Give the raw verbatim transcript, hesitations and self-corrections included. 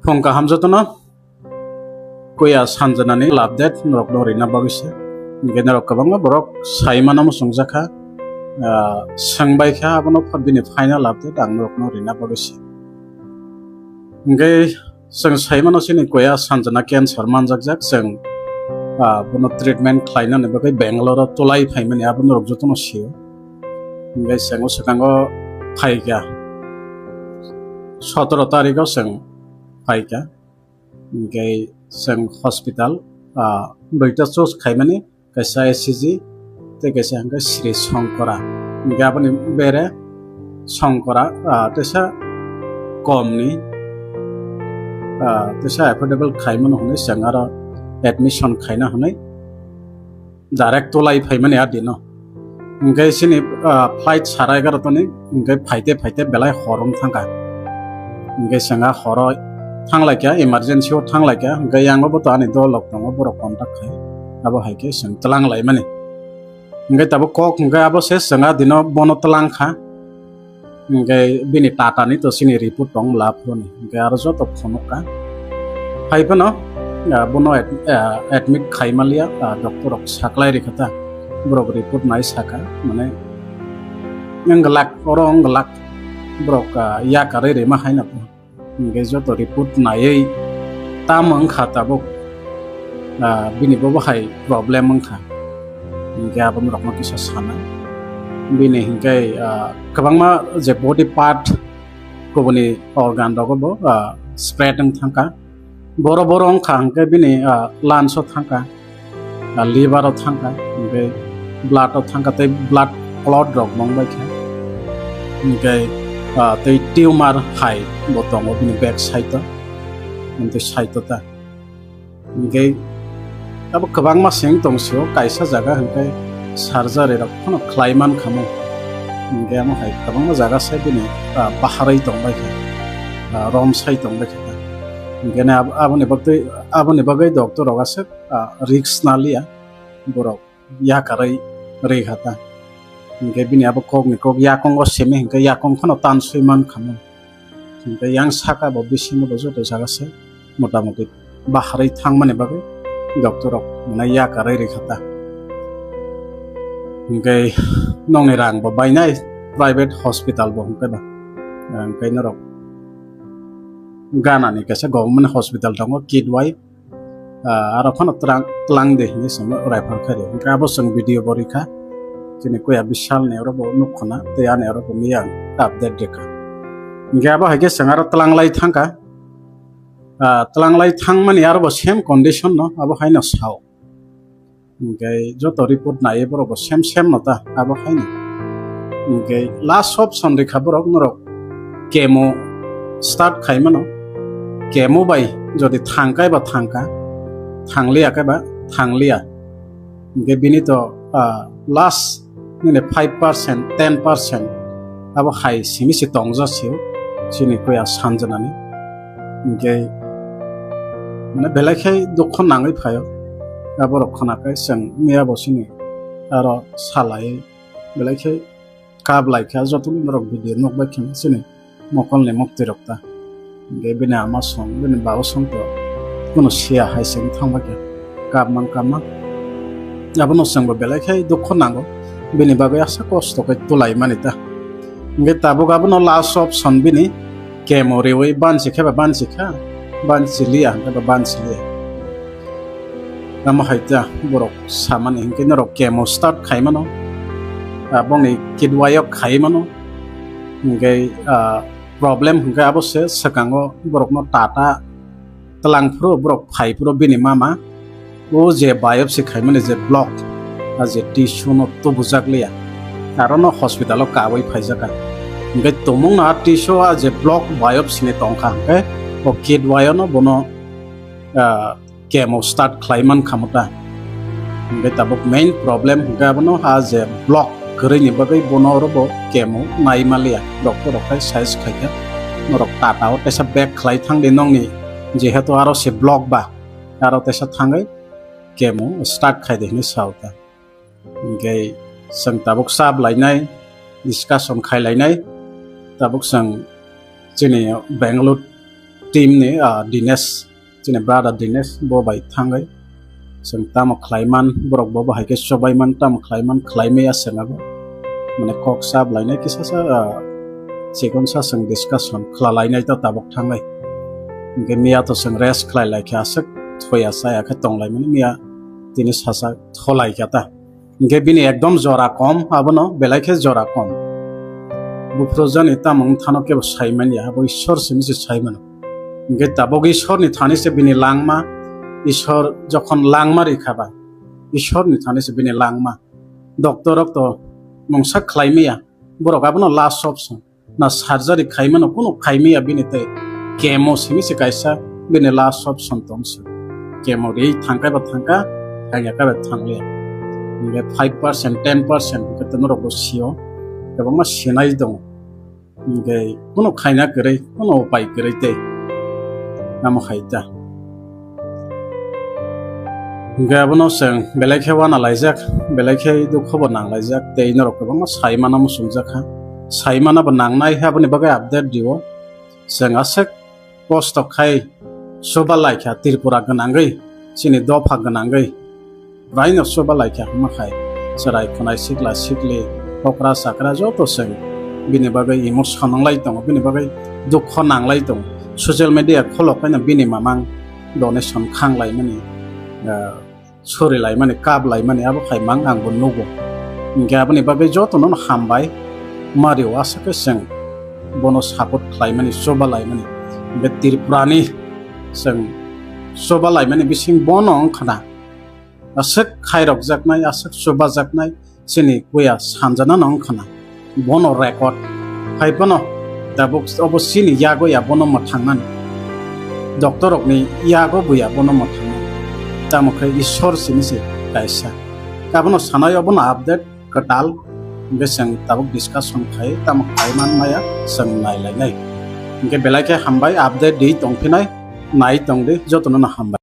Phung kaham jotono, kuya sanjanani update norokno rina bagwi se. Hingke norok kwbangma borok saimano muchungjakha, ah, swngbaikha, abono pha-, bini final update ang norokno rina bagwi se. Hingke chwng saimano chini kuya sanjana cancer manjakjak, chwng, ah, bono treatment khlainani bagwi Bangalore-o tulai phaimani abo norok jotono sio. Hingke chwng o swkango phaikha, sotoro tarikho chwng phaikha. Hingke chwng hospital, ah, duita choose khaimani, kaisa S C G tei kaisa hingke Sri Shankara. Hingke aboni bere Shankara, ah, teisa komni, ah, teisa affordable khaimano hwnwi chwng aro admission khaina hwnwi direct tulai phaimani a dino. Hingke chini, ah, flight sara egarotani, hingke phaite phaite belai hor wng thangkha. Hingke chwng a horo thanglaikha, emergency o thanglaikha, hingke yango bo to ani dolok tongo, borok contact khai, abo hai khe chwng twlang laimani. Hingke tabuk kok hingke abo se chwng a dino bono twlang kha. Hingke bini tatani to chini report tong la phone. Hingke aro joto phunuk ka. Hai phano, ah, bono ad-, ah, admit khai maliya, ah, doctor rok saklai rikha ta. Borok report nai saka, mane, wng glak, oro wng glak. Borok, ah, yakarwi rima hai na. Hingke joto report naiwi tamo wngkha tabuk, ah, bini bo bahai problem wngkha. Hingke aboni rokno kisa sana. Bini hingke, ah, kwbangma je body part kubuni organ rogo bo, ah, spread wng thangkha. Boro boro wngkha hingke bini, ah, lungs o thangkha, ah, liver o thangkha, hingke blood o thangkha tei blood clot rok wng bai kha. Hingke, ah, tei tumor hai bo tongo bini back side o, hingke side o ta. Hingke abo kwbangma seng tong sio, kaisa jaga hingke surgery rok phano khlai man kha mo. Hingke amo hai kwbangma jaga sai bini, ah, baharwi tong bai kha, ah, rom sai tong bai kha. Hingke ne ab-, aboni bagwi, aboni bagwi doctor rok aswk, ah, risk na liya, borok yakarwi rwi kha ta. Hingke bini abo kok ni kok yakung o simi hingke yakung phano tan sui man kha mo. Hingke yang saka bo bisingo bo joto jaga se motamuti baharwi thangmani bagwi doctor rok mwnai yakarwi rikha ta. Hingke nokni rang bo bainai private hospital bo hingke ba. Hingke norok Ghana ni kaisa government hospital tongo, Kidwai. Ah, aro phano tlang, tlang de hinwi chwngno refer khaidi. Hingke abo chwng video bo rikha. Chini kuya Bishal ni oro bo nukho na, tei ani oro bo miyang update rikha. Hingke abo hai khe chwng aro tlang lai thangkha. Ah, tlang lai thangmani aro bo same condition no, abo haino sao. Hingke joto report naiwi borok bo same same no ta, abo haino. Hingke last option rikha borok norok chemo start khai mano. Chemo bai jodi thang kai ba thang kha, thang liya kai ba thang liya. Hingke bini to, ah, last nini five percent, ten percent abo hai simi se tongja sio, chini kuya sanjanani. Hingke mane belai khe dukho nangwi phaio. Aborok khwna khe chwng miya bo sini aro salai belai khe kap lai kha, joto norok video nukbai khe chini mokolni muktwi rok ta. Hingke bini ama song, bini baba song to kuno siya hai se wng thang bai khe kap man kap man. Abono chwngbo belai khe dukho nango, bini bagwi asa kosto khe tulai mani ta. Hingke tabuk abono last option bini chemo riwi bansi khe ba bansi kha, bansi liya hingke ba bansi liya. Tamo hai ta borok samani hingke norok chemo start khai mano, ah, bongni kidwai o khai mano, hingke, ah, problem hingke abo se swkango borokno tata twlang phuru borok phai phuru bini mama o je biopsy khaimani je block, a je tissue no tubujak liya, aro no hospital o kabui phaijak a. Hingke tumung no a tissue a je block biopsy ni tongkha hingke o kidwai o no bono, ah, chemo start khlai man kha mo ta. Hingke tabuk main problem hingke abono ha je block kwrwi ni bagwi bono oro bo chemo nai maliya. Doctor rok khai size khai kha norok tata o teisa bag khlai thang di nongni, jehetu aro se block ba, aro teisa thangwi chemo start khai di hinwi sao ta. Hingke chwng tabuk chap lainai, discussion khai lainai, tabuk chwng chini Bangalore team ni, ah, Dinesh, chini brother Dinesh, bo bai thangwi chwng tamo khlaiman, borok bo bahai khe chobaiman, tamo khlaiman, khlaimaya chwng abo. Mane kok sap lainai kisa sa, ah, chikon sa chwng discussion khwlalainai ta tabuk thangwi. Hinkhe miya to chwng rest khlai lai khe aswk thoya chaya khe tong laimani, miya tini sacha tholai kha ta. Hinkhe bini ekdom jora kom, abono belai khe jora kom. Buphuru jani tamo wng thano kebo sai manya, abo Ishwar simi se sai mano. Hinkhe tabuk Ishwar ni thani se bini langma, Ishwar jokhon langma rikha ba, Ishwar ni thani se bini langma. Doctor rok to mungsa khlai maya, borok abono last option. Na surgery khaimano kuno khaimaya bini tei chemo simi se kaisa bini last option tong se. Chemo ri thangkai ba thangka, thangya kai ba thangya. Hinkhe five percent, ten percent hinkhe to norok bo sio. Kwbangma sinai tongo. Hinkhe kuno khaina kwrwi, kuno upai kwrwi tei. Namo hai ta. Hinkhe abono chwng belai khe wana laijak, belai khe dukho bo nang laijak, tei norok kwbangma sai mano muchungjak kha. Sai mano bo nangnai, aboni bagwi update dio. Chwng aswk kosto khai chuba lai kha Tripura gwnangwi, chini dopha gwnangwi. Raino chuba lai kha hwnma khai chwrai khwnai sikla sikli, okra chakra joto chwng bini bagwi emotion nang lai tongo, bini bagwi dukho nang lai tongo. Social media kholok haino bini mamang donation khang laimani, ah, suri laimani, kap laimani, abo khai mang ang bo nugo. Hinkhe aboni bagwi jotono no hambai, mario aswk khe chwng bono support khlaimani, chuba laimani. Hinkhe Tripurani chwng chuba laimani bising bono wngkhana aswk khairokjaknai, aswk chubajaknai, chini kuya sanjanano wngkhana. Bono record. Hai phano tabuk obo chini yago ya bono mwthangnani. Doctor rokni yago bo ya bono mwthangnani. Tamo khe Ishwar simi se kaisa. Abono sanai obono update kwtal. Hinkhe chwng tabuk discussion khai tamo khai man maya chwng nai lainai. Hinkhe belai khe hambai update di tongphinai, nai tong di jotono no hambai.